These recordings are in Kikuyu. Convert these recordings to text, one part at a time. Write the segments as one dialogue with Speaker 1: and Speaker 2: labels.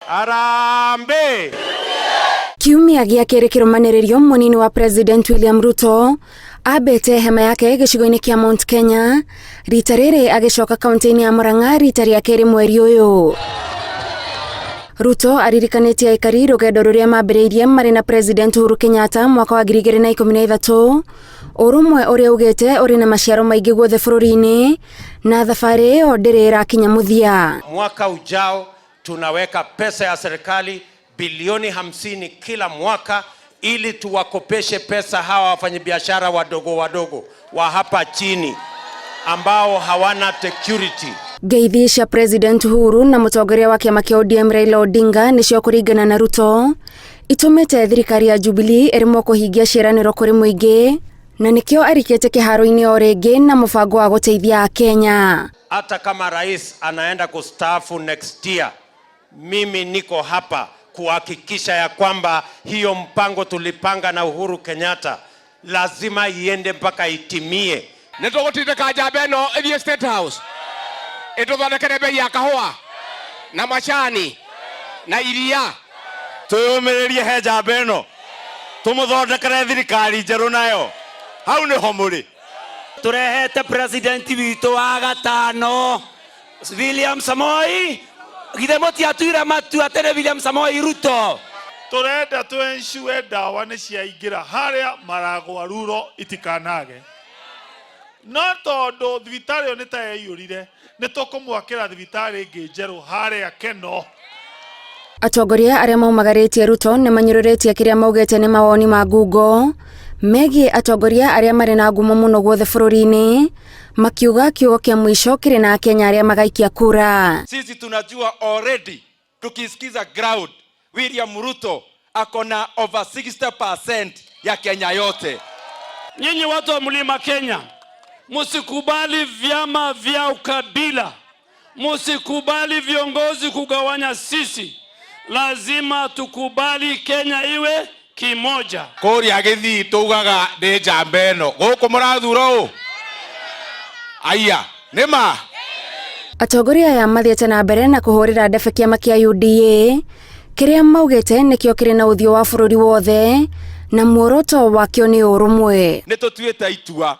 Speaker 1: Harambee!
Speaker 2: Kiumia gĩa kerĩ kĩrũmanĩrĩrio, mũnini wa President William Ruto ambĩte hema yake gĩcigo-inĩ kĩa Mount Kenya, rita rĩrĩ agĩcoka kaunti-inĩ ya Murang'a rita rĩa kerĩ mweri ũyũ. Ruto aririkanĩtie aikari rũgendo rũrĩa mambĩrĩirie marĩ na President Uhuru Kenyatta mwaka wa 2013, ũrũmwe ũrĩa ugĩte ũrĩ na maciaro maingĩ guothe bũrũri-inĩ, na thabarĩ ĩyo ndĩrĩ ĩrakinya mũthia.
Speaker 1: Mwaka ujao tunaweka pesa ya serikali bilioni 50 kila mwaka ili tuwakopeshe pesa hawa wafanyabiashara wadogo wadogo wa hapa chini ambao hawana security.
Speaker 2: Ngeithi cia President Uhuru na mũtongoria wa kĩama kĩa ODM Raila Odinga nĩcio kũringana na Ruto itũmĩte thirikari ya Jubilee ĩremwo kũhingia ciĩranĩro kũrĩ mũingĩ, na nĩkĩo arikĩte kĩharo-inĩ o rĩngĩ na mũbango wa gũteithia Akenya.
Speaker 1: Hata kama rais anaenda kustaafu next year, mimi niko hapa kuhakikisha ya kwamba hiyo mpango tulipanga na Uhuru Kenyatta lazima iende mpaka itimie.
Speaker 3: Nä tå gå tindä njamba ä no ä thiä State House ä tå thondekere bei ya kahũa na macani na iria.
Speaker 4: Twĩyũmĩrĩrie he njamba ĩno, tũmũthondekere thirikari njerũ, nayo hau nĩho mũrĩ.
Speaker 5: Turehete president witũ wa gatano, William Samoei. Githe mũtiatuire matua atĩ nĩ William Samoei Ruto?
Speaker 6: Turenda twensure ndawa nĩ ciaingĩra harĩa Maragwa ruro itikanage, no tondũ thibitarĩ ĩyo nĩ ta yaiyũrire, nĩ tũkũmwakĩra thibitarĩ ĩngĩ njerũ harĩa Keno.
Speaker 2: Atongoria arĩa maumagarĩtie Ruto nĩ manyũrũrĩtie kĩrĩa maugĩte nĩ mawoni ma ngungo megiĩ atongoria arĩa marĩ na ngumo mũno guothe bũrũri-inĩ, makiuga kiugo kĩa mũico kĩrĩ na Akenya arĩa magaikia kura.
Speaker 4: Sisi tunajua already, tukisikiza ground, William Ruto ako na over 60% ya Kenya yote.
Speaker 7: Nyinyi watu wa Mlima Kenya, msikubali vyama vya ukabila, msikubali viongozi kugawanya sisi. Lazima tukubali Kenya iwe kimoja.
Speaker 3: Kũrĩa Gĩthii tugaga nĩ njamba ĩno gũkũ mũrathura ũ aya nĩ ma.
Speaker 2: Atongoria aya mathiĩte na mbere na kũhũrĩra ndebe kĩama kĩa UDA kĩrĩa maugĩte nĩkĩo kĩrĩ na ũthiũ wa bũrũri wothe na muoroto wakĩo nĩ ũrũmwe.
Speaker 4: Nĩ tũtuĩte itua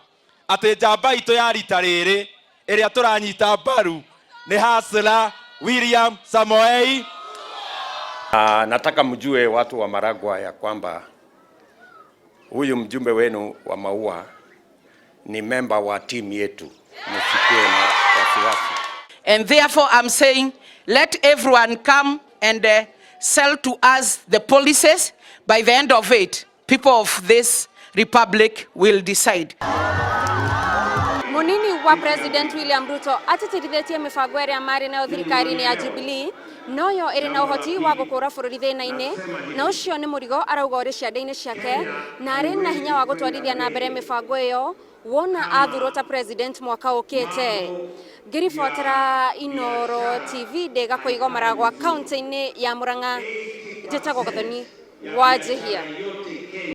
Speaker 4: atĩ njamba itũ ya rita rĩrĩ ĩrĩa tũranyita mbaru nĩ Hustler William Samoei.
Speaker 1: Nataka mjue, watu wa Maragwa, ya kwamba huyu mjumbe wenu wa Maua ni memba wa timu yetu, msikuwe na wasiwasi.
Speaker 8: And therefore, I'm saying let everyone come and sell to us the policies. By the end of it, people of this republic will decide.
Speaker 2: Munini wa President William Ruto atĩtĩrithĩtie mĩbango ĩrĩa marĩ nayo thirikari-inĩ ya Jubilee noyo ĩrĩ na ũhoti wa gũkũra bũrũri thĩna-inĩ, na ũcio nĩ mũrigo arauga ũrĩ ciande-inĩ ciake, na arĩ na hinya wa gũtwarithia na mbere mĩbango ĩyo wona athurwo ta president mwaka ũkĩte. Ngĩribotera Inoro TV ndĩ Gakũigo Maragwa, kaunti-inĩ ya Murang'a, njĩtagwo Gathoni Wanjihia.